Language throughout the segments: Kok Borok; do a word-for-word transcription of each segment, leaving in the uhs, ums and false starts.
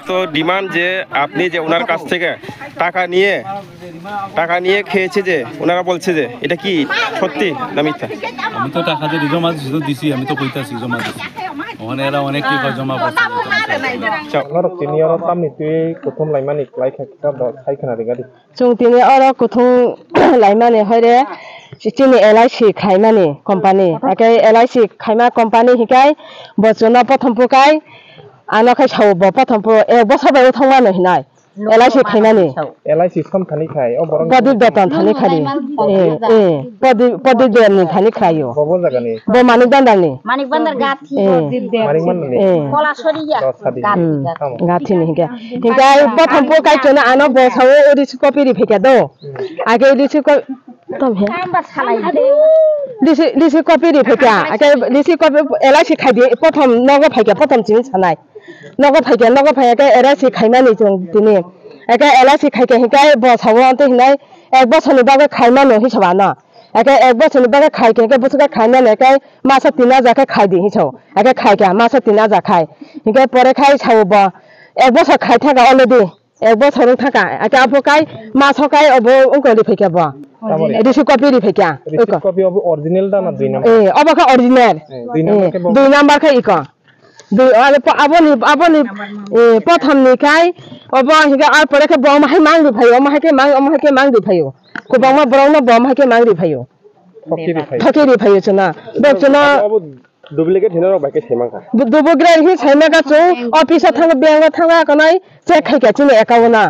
তো ডিমান্ড যে আপনি যে ওনার কাছ থেকে টাকা নিয়ে, টাকা নিয়ে খেয়েছে যে, ওনারা বলছে যে, এটা কি সত্যি না মিথ্যা? আমি তো টাকা দিয়ে জমা দিছি, তো দিছি, আমি তো কইতাছি জমা দিছি। ওখানে এরা অনেক টাকা জমা করছে। আচ্ছা। Norok tini oro tamni twi kuthum laimani kwlai kha khe do sai khna ri gadi. Chwng tini oro kuthum laimani hoire chini L I C khaimani company. Ake L I C khaima company hikai bo chwngno prothom pukai ano khai sao bo prothom pu ek bosor bai uthong mano hinai. L I C khaimani. L I C som thani khai o borok Pradip Datta thani khari. Eh, eh. Pradip, Pradip Datta ni thani khlaio. Bobo jagani. Bo Manik Bandar ni. Manik Bandar Gathi. Eh. Manik Bandar ni. Eh. Kolasori ya. Gathi. Hmm. Gathi ni hinkhe. Hinkhe ai botham po kai chona ano bo sao ori si copy ri phekya do. Hmm. Age ri si ko-, tom he. Ri si, ri si copy ri phekya. Age ri si copy L I C khai di, botham nogo phaikya, botham chini sanai. Nogo phaikya, nogo phaikya khe L I C khaimani chwng tini. Eke L I C khaikya hinkhe bo sao tei hinai ek bosorni bagwi khaimano hinwi sao ano. Eke ek bosorni bagwi khaikya hinkhe bwswk khe khaimani eke masa tin hajar khe khaidi hinwi sao. Eke khaikya masa tin hajar khai. Hinkhe pore khai sao bo ek bosor khai thangkha already. Ek bosor wng thangkha. Eke abo kai maso kai obo wngkha ri phaikya bo. Tamoni? Receipt copy ri phaikya. Receipt copy obo original da na dui number? Eh, obo khe original. Eh, dui number khe bo? Dui number khe iko. Dui, abo, aboni, aboni, eh, prothom ni khai, obo hinkhe ar pore khe bo omo hai mang ri phaio, omo hai khe mang, omo hai khe mang ri phaio. Kwbangma borok no bo omo hai khe mang ri phaio. Thoki ri phaio. Thoki ri phaio chwngno. Bo chwngno. Abo duplicate hino rok bai khe sai mankha. Duplicate hi sai mankha chwng office o thango, bank o thango, akonai check khai kha chini account o.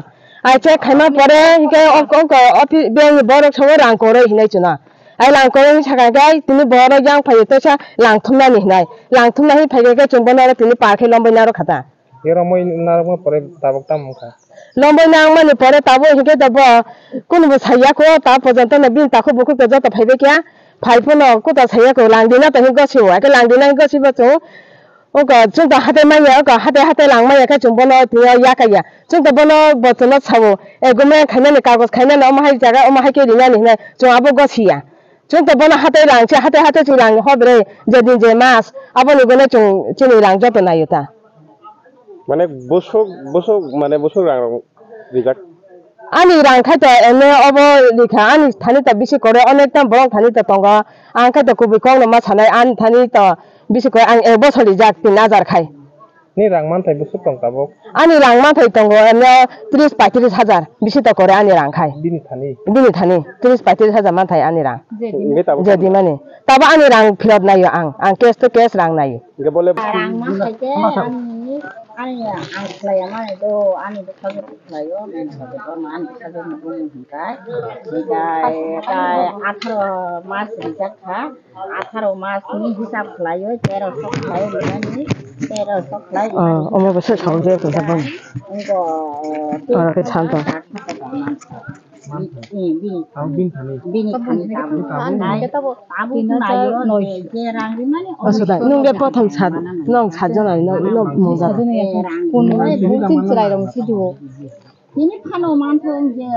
Ai check khaima pore hinkhe ok, ok, office, bank ni borok songo rang kwrwi hinwi chwngno. Ai lang kwrwi wngwi sakha khe, ai tini borok yang phaio, teisa lang thumnani hinai. Lang thumna hinwi phaikha khe, chwng bono oro tini par khe lombai narwk kha ta. Khe romwi narwkma pore tabuk tamo wngkha? Lombai nangmani pore tabuk hinkhe da bo kunu bo saiya kho, ta porjonto no bini takhuk bukhuk to joto phaibai khe, phai phano kuta saiya kho, lang dina to hinwi gosio, akhe lang dina hinwi gosibo chwng. Oka chwng ta hatai manya, oka hatai hatai lang manya khe chwng bono twi ya kaiya. Chwng ta bono bo chwngno sao, "E gumrang khainani kagoj khainani omo hai jaga omo hai khe rinani," hinai chwng abo gosiya. Chwng ta bono hatai lang se, hatai hatai chwng lang hor bre, je din je mas, aboni gwnwi chwng chini lang joto naio ta. Mane busuk, busuk, mane busuk rang rok rijak. Ani rang khai to ene obo rikha, ani thani ta bisi kore, onek ta borok thani ta tongo. Ang khai to kubui kok no ma sanai, ani thani to bisi kore, ang ek bosor rijak tin hajar khai. Ni rang manthai busuk tong tabuk? Ani rang manthai tongo ene tris paitris hajar bisi to kore ani rang khai. Bini thani? Bini thani tris paitris hajar manthai ani rang. Hingke tabuk? Je di mani. Tabo ani rang phirot naio ang, ang cash to cash rang naio. Hingke bole. Rang manthai khe ani, ani ang khlaiya mani do, ani bwkha bwkha khlaio, ani bwkha bwkha no ani bwkha bwkha no bumung hingkai. Hingkai tai atharo mas rijak kha, atharo mas ni hisab khlaioi, tero sok khlaioi, nani tero sok khlai. Ah, omo bwswk sawi je tongsa bang. Oro khe santa. Bini thani. Bini thani tabuk. Tabuk naio, je rang rimani. Aswk da, nwng de prothom sat, nwng sat jona, nwng, nwng mungsa. Rang rimani. Bini phano manthong je.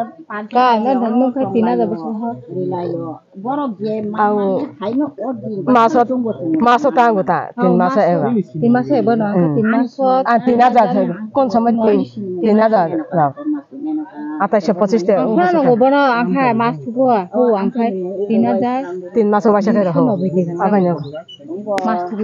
Ka, nwng, nwng khe tin hajar bwswk ho. Rilaio. Borok je ma-, ang mani phaino o din maso, maso tango ta, tin maso eba. Tin maso eba no, tin maso. Ah, tin hajar thai. Kon samai tin, tin hajar rok. Atais pochis te. Ang kha no bono, ang kha mas thugo, ho ang kha tin hajar. Tin maso waisa thai rok. Abai no. Mas thugo.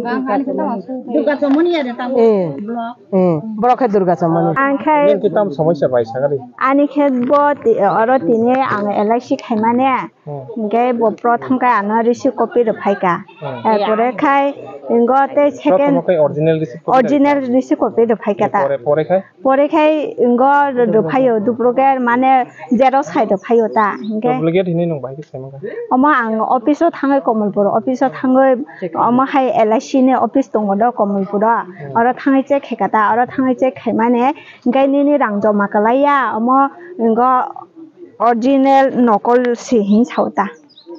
Ang kha ni kata mas thugo. Durga Chomoni ya de tamo. Eh. Block. Eh, borok khe Durga Chomoni. Ang khe nini khe tamo somosya bai sagari? Ani khe bo ti-, oro tini ang L I C khaimani. Hmm. Hingke bo prothom khe ano receipt copy rw phaikha. Hmm. Er pore khai ingo tei second prothom khe original receipt copy original receipt copy rw phaikha ta. Pore, pore khai? Pore khai ingo rw phaio, duplicate mane xerox khai rw phaio ta. Hingke duplicate hinwi nwng bai khe sai mankha? Omo ang office o thangwi Komolpur, office o thangwi omo hai L I C ni office tongo do Komolpur o. Hmm. Oro thangwi check khaikha ta, oro thangwi check khaimani. Hingke nini rang joma kwlaiya, omo ingo original nokol se hin sao ta.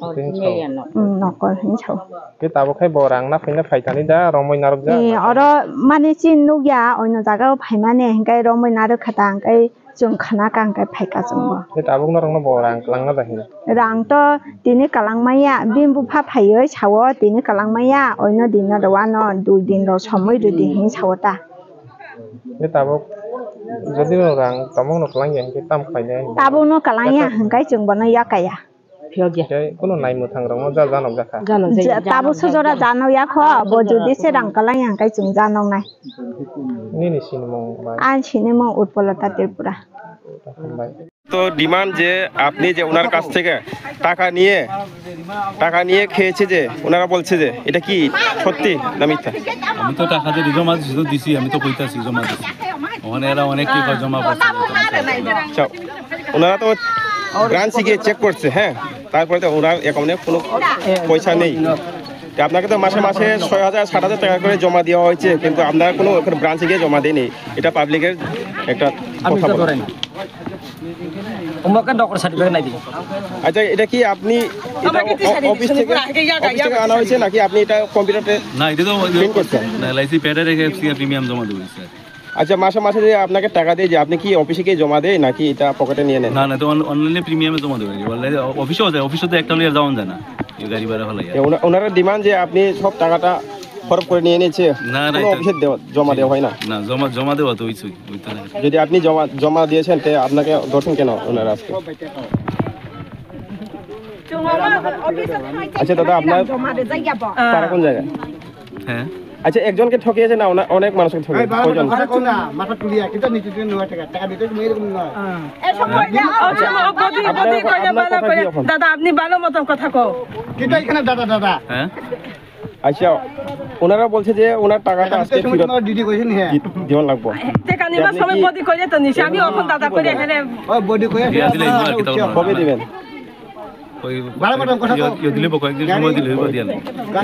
Original ya nokol. Mm, nokol hin sao. Ke tabuk khai bo rang na phaina phaithani da, romwi narwk ja. Eh, oro mani chin nukya, oino jaga o phaimani, hingke romwi narwk kha ta, hingke Chwng khna ka hwnkhe phaika chwngbo. Tei tabuk norokno bo rang kwlangna da hin. Rang to tini kwlangmaya, bini bupha phaiwi sao tini kwlangmaya, oino din no rwano, dui din rok somoi rwdi hin sao ta. Tei tabuk jodi no rang tongmung no kwlangya hinkhe tam khlainai? Tabuk no kwlangya hwnkhe chwng bono yakaya. Tei kuno naimwthang rokno ja janok jakha. Tabuk sojora janok yakho, bo jodi se rang kwlangya hwnkhe chwng janok nai. Nini sinimung bai? Ang sinimung Utpalata Tripura. Hambai. তো ডিমান্ড যে আপনি যে ওনার কাছ থেকে টাকা নিয়ে, টাকা নিয়ে খেয়েছে যে, ওনারা বলছে যে, এটা কি সত্যি না মিথ্যা? আমি তো টাকা দিয়ে জমা দিছি, তো দিছি, আমি তো কইতাছি জমা দিছি। ওখানে এরা অনেক কি কয় জমা করছে। আচ্ছা, ওনারা তো ব্রাঞ্চে গিয়ে চেক করছে, হ্যাঁ, তারপরে তো ওনার অ্যাকাউন্টে কোনো পয়সা নেই। তো আপনাকে তো মাসে মাসে ছয় হাজার, সাত হাজার টাকা করে জমা দেওয়া হয়েছে, কিন্তু আপনারা কোনো ওখানে ব্রাঞ্চে গিয়ে জমা দেয়নি। এটা পাবলিকের একটা কথা বলে। Homework-এর ডক্টর সার্টিফিকেট নাই দিবি। আচ্ছা, এটা কি আপনি এটা অ-, অফিস থেকে, অফিস থেকে আনা হয়েছে নাকি আপনি এটা কম্পিউটারে না, এটা তো প্রিন্ট করছেন? না, এলআইসি প্যাডে রেখে এফসিআর প্রিমিয়াম জমা দেবো, স্যার। আচ্ছা, মাসে মাসে যে আপনাকে টাকা দেয়, যে আপনি কি অফিসে গিয়ে জমা দেয় নাকি এটা পকেটে নিয়ে নেন? না, না, তো অন-, অনলাইনে প্রিমিয়ামে জমা দেবো। অনলাইনে অ-, অফিসেও যায়, অফিসে তো একটা লইয়া যাওয়া যায় না, এই গাড়ি ভাড়া হলে। এ, ওনা-, ওনারা ডিমান্ড যে আপনি সব টাকাটা হরপ করে নিয়ে নিচ্ছে, না, না, কোনো এটা অফিসে দেওয়া, জমা দেওয়া হয় না? না, জমা, জমা দেওয়া তো হইছে, হইতো না। যদি আপনি জমা, জমা দিয়েছেন, তে আপনাকে ধরছেন কেন ওনারা আজকে? আচ্ছা দাদা, আপনার পাড়া কোন জায়গায়? হ্যাঁ। আচ্ছা, একজনকে ঠকিয়েছে না, ওনা-, অনেক মানুষকে ঠকিয়েছে? এই বারো কয়জন? কথা কও না, মাথা তুলিয়া, কিন্তু নিচে তুলে নেওয়া টাকা, টাকা দিতে তুমি এরকম নয়। হ্যাঁ। আপনার, আপনার কথা কি এখন? দাদা, আপনি ভালো মতন কথা কও। কিন্তু এখানে দাদা, দাদা। হ্যাঁ? আচ্ছা, ওনারা বলছে যে ওনার টাকাটা আজকে ফেরত দিতে কইছেন, হ্যাঁ। দি-, দেওয়া লাগবো। টাকা নিবার সময় বদি কইলে তো নিছে, আমি এখন দাদা কইলে এখানে। ও বডি কইয়া দিয়া দিলে ইনবার কিতা বলবো? কবে দিবেন? ওই বারো বার কথা ইয়ে, কও। ইয়ে দিলে বা কয়েকদিন সময় দিলে হইব দিয়া না।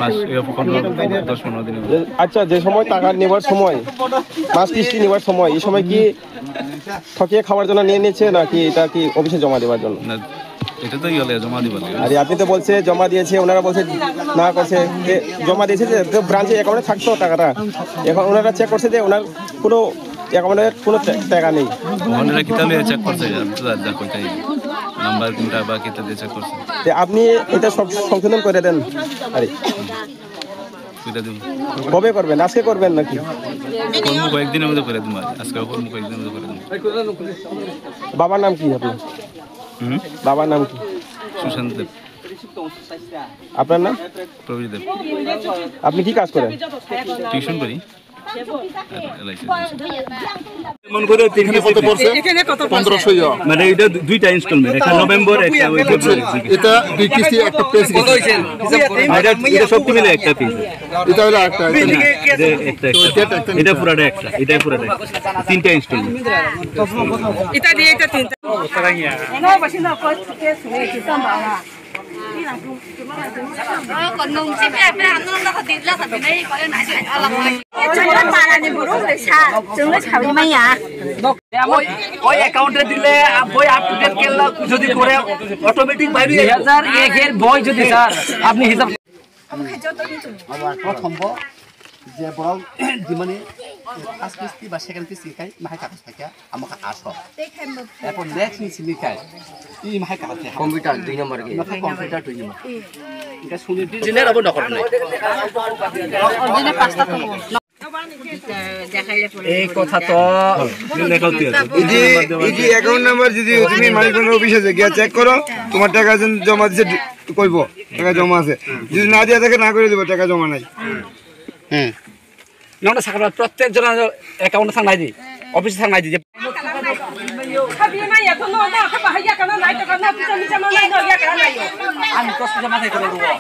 মাস, ইয়ে, পনেরো, দশ পনেরো দিন। যে, আচ্ছা, যে সময় টাকা নেবার সময়, মাস কিস্তি নেবার সময়, এই সময় কি ঠকিয়ে খাওয়ার জন্য নিয়ে নিচ্ছে নাকি এটা কি অফিসে জমা দেওয়ার জন্য? না, এটা তো ইয়ে জমা দিবার লাগে। আরে, আপনি তো বলছে জমা দিয়েছে, ওনারা বলছে না করছে। যে জমা দিয়েছে যে, তো ব্রাঞ্চে অ্যাকাউন্টে থাকতো টাকাটা। এখন ওনারা চেক করছে যে ওনার কোনো অ্যাকাউন্টে কোনো টে-, টাকা নেই। ওনারা কিতা লইয়া চেক করছে? আমি তো আর যা কইতাই। নাম্বার কোনটা বা কিতা দিয়ে চেক করছে? তে আপনি এটা সব সংশোধন করে দেন। আরে। করে দেবো। কবে করবেন? আজকে করবেন নাকি? করবো কয়েকদিনের মধ্যে করে দেবো। আজকে করবো কয়েকদিনের মধ্যে করে দেবো। বাবার নাম কি আপনার? হুম? বাবার নাম কি? সুশান্ত দেব। আপনার নাম? প্রবীর দেব। আপনি কি কাজ করেন? টিউশন করি। এমন করে তিন কিস্তি। এখানে কত পড়ছে? পনেরোশো ইয়া। মানে এটা দু-, দুইটা ইনস্টলমেন্ট, একটা নভেম্বর, একটা ওই ফেব্রুয়ারি। এটা দুই কিস্তি, একটা পেজ গেছে। এটা, এটা সব মিলে একটা পিস। এটা হলো একটা, এটা না। এটা একটা, একটা। এটা একটা, এটা পুরাটা একটা, এটা পুরাটা একটা। তিনটা ইনস্টলমেন্ট। এটা দিয়ে এটা তিনটা। Chwngno parani borok le sa, chwngno sawi manya. Oi, oi account-e dile, ah, boi up to date kela jodi kore, automatic bairu. Dui hajar ek er boi jodi sir, apni hisab. Abo prothom bo je borok dimani first kisti ba second kisti khai mahai katos phaikha. Amo kha aso. Erpor next ni simi khai. I mahai kaham khe. Computer dui number ge. Mahai computer dui number. Engke suni di jine rabo nokol nai. Jine pasta tongo. Ei kotha to lekha tuya. Iji, iji account number jodi tumi malik office e giyai check koro, tomar taka jen joma dise koibo, taka joma ase. Jodi na diya thake na kore dibo, taka joma nai. Hmm. Nokno sakha, prottek jona account thang nai di, office thang nai di. Ani kosto jama thai koro ruo.